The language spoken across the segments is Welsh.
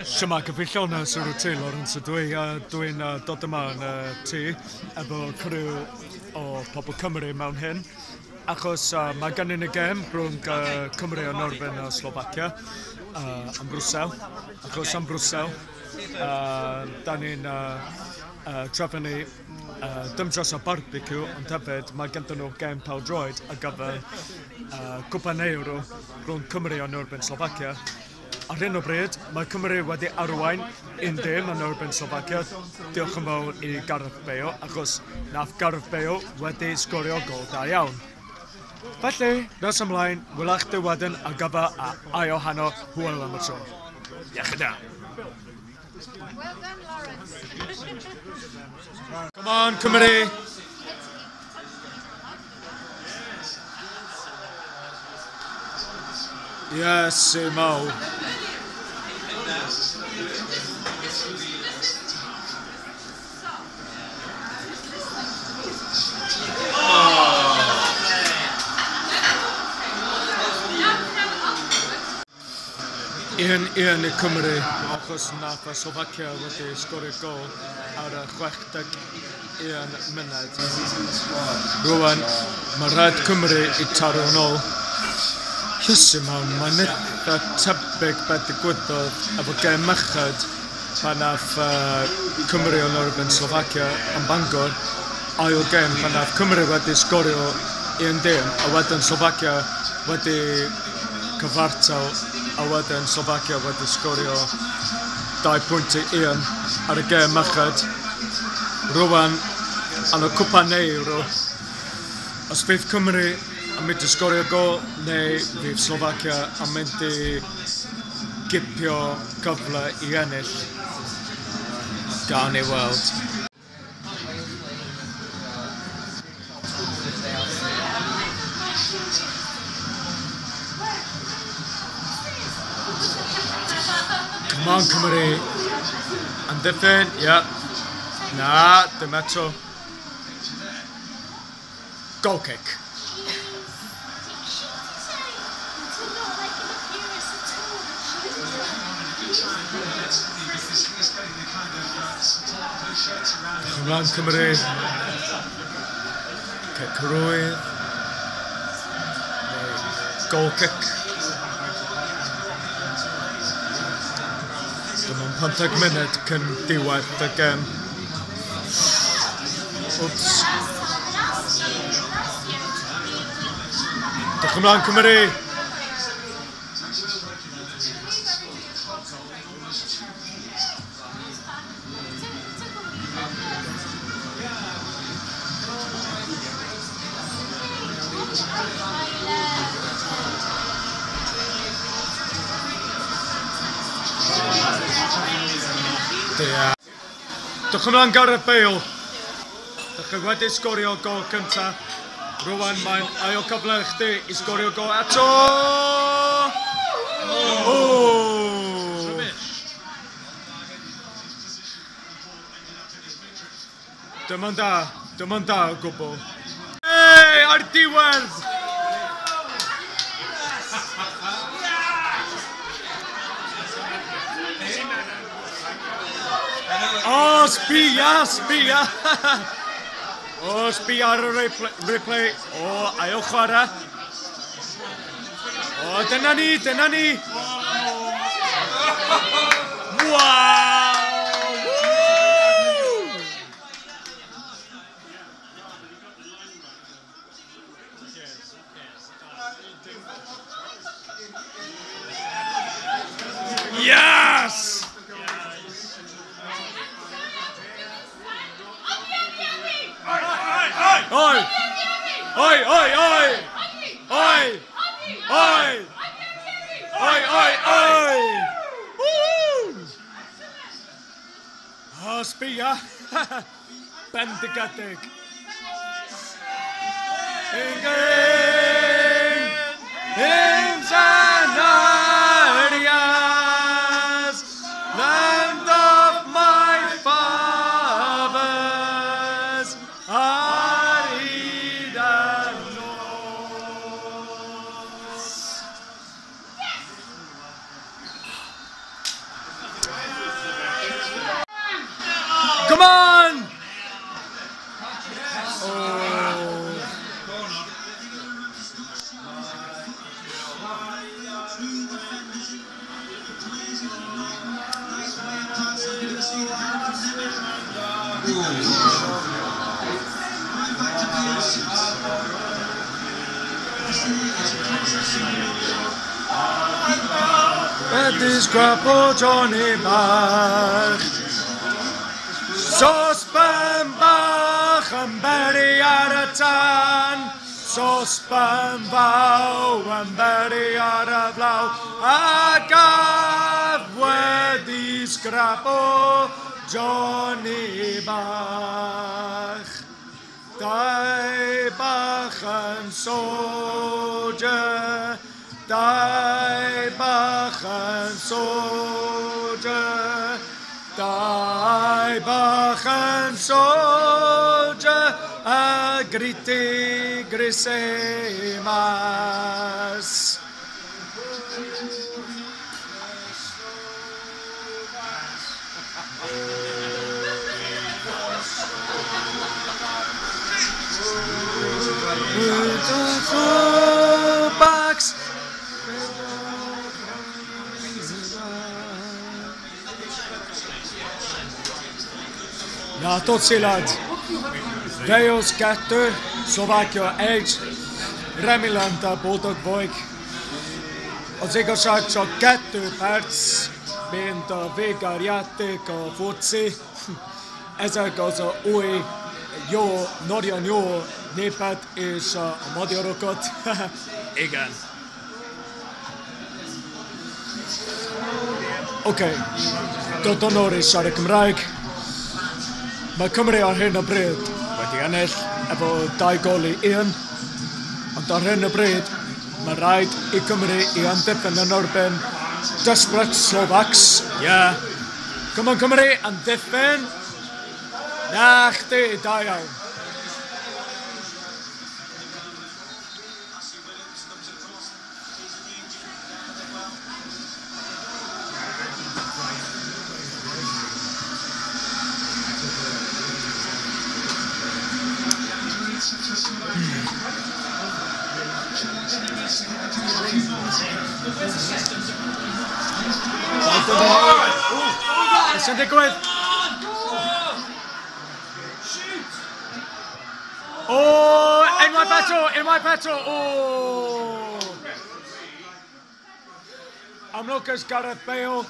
Shwmae gyfeillion, Sir Taylor yn ydw i. Dwi'n dod yma yn y tŷ efo criw o pobl Cymru mewn hyn, achos mae gennym ni gêm rhwng Cymru yn erbyn Slofacia yn Brwsel. Achos yn Brwsel, da ni'n trefnu dim dros y barbecue, ond hefyd mae ganddyn nhw gêm pêl-droed ar gyfer Cwpan Euro rhwng Cymru yn erbyn Slofacia. Ar hyn o bryd, mae Cymru wedi arwain 1-0 yn erbyn Slofacia. Diolch yn fawr i Gareth Bale, achos nath Gareth Bale wedi sgorio gol da iawn. Felly, nes ymlaen, wela chdi wedyn ar gyfer a ail hanner. Hwyl am y tro. Iechyd da. Well done, Lawrence. Come on, Cymru! Yes, mawr. 1-1 i Cymru, achos nath y Slofacia wedi sgorio gol ar y 61 munud. Rwan, mae rhaid Cymru i taro yn ôl. Iesu mawr, mae'n eitha tebyg beth digwyddodd efo gêm merched pan nath Cymru yn erbyn Slofacia yn Bangor. Ail gêm pan nath Cymru wedi sgorio 1-0, a wedyn Slofacia wedi cyfartal, a wedyn Slofacia wedi sgorio 2-1 ar y gêm merched. Rwan, yn y Cwpan Euro, os fydd Cymru yn mynd i sgorio gol, neu fydd Slofacia yn mynd i gipio cyfle i ennill, gawn ni weld. Come on, Cymru. Amddiffyn, ie. Yeah. Na, dim eto. Goal kick. She decided to not like him appearance at all. She Ymlaen Cymru. Cic rwydd. Neu goal kick. Dim ond 15 munud cyn diwedd y gêm. Wps. Dewch ymlaen Cymru! Ia. Dewch ymlaen Gareth Bale. Dych chi wedi sgorio gol cynta. Rwan mae'n ail cyfle i chdi i sgorio gol eto! Oh! Dim ond da, dim ond da o gwbl. Hey, ar diwedd! O, sbia, sbia! O, sbia ar y replay. O, ail chwarae. O, dyna ni, dyna ni! Wow! Woo! Yes! Oi! Oi, oi, oi! Oi! Oi! Oi, oi, oi! Woo! O, sbia! Bendigedig! England! Hymns and arias, land of my fathers, ar hyd y nos. Betty's grapple Johnny bach. Sosban bach yn beri ar y tân. Sosban fawr yn beri ar y flaw. A gaf wedi sgrapo Johnny bach. Dau bach yn soldier. Dau bach yn soldier. Dau bach yn soldier. A griti grisei mas. Bucks. Ja, tot ziens. Wales 2, Slovakia 1. Remélem, te boldog vagy. Az igazság csak 2 perc, mint a végárjáték a foci. Ezek az a új, jó, nagyon jó népet és a magyarokat. Igen. Oké, dod yn ôl i siarad Cymraeg. Mae Cymru ar hyn o bryd wedi ennill efo 2-1, ond ar hyn o bryd mae rhaid i Cymru i amddiffyn yn erbyn Desperate Slovaks. Yeah. Come on Cymru, amddiffyn! Na chdi, da iawn. Beth sy'n digwydd? O, unwaith eto, unwaith eto, o! Amlwg Gareth Bale.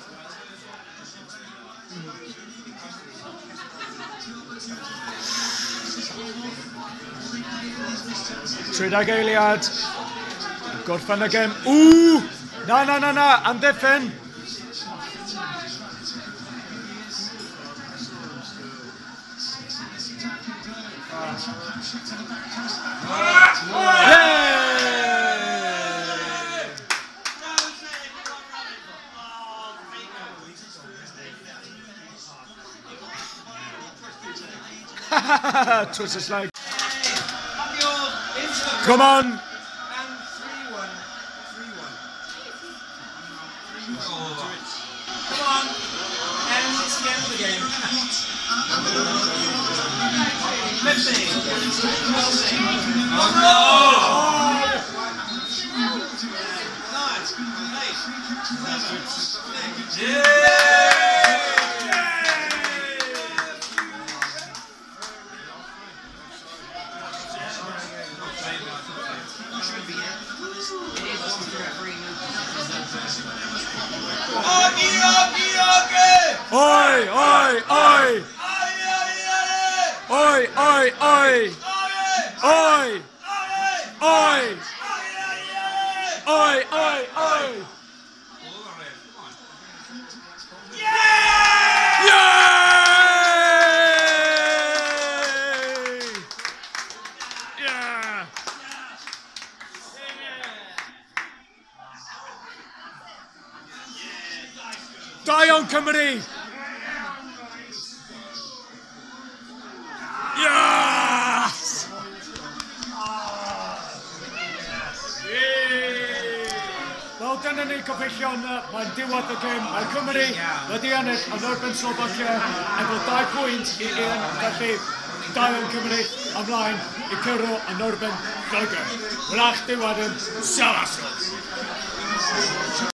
Tridag eiliad. Gorffen y gêm. Ww! Na, na, na, na, amddiffyn! Twist his leg. Come on. And 3-1. 3-1. Come on. And it's the end of the game. 15. 12. 9, 8, 7, 6. Yeah! Oi, oi, oi! Oi, oi, oi! Oi! Oi! Oi, oi, oi! Yeah! Yeah! Da iawn Cymru! Yes! Wel, dyna ni gobeithion, mae'n diwedd y gêm. Mae Cymru wedi ennill yn erbyn Slovakia efo 2 pwynt i 1, felly da iawn Cymru, ymlaen i curo yn erbyn Lloegr. Wela chdi wedyn, Salasol!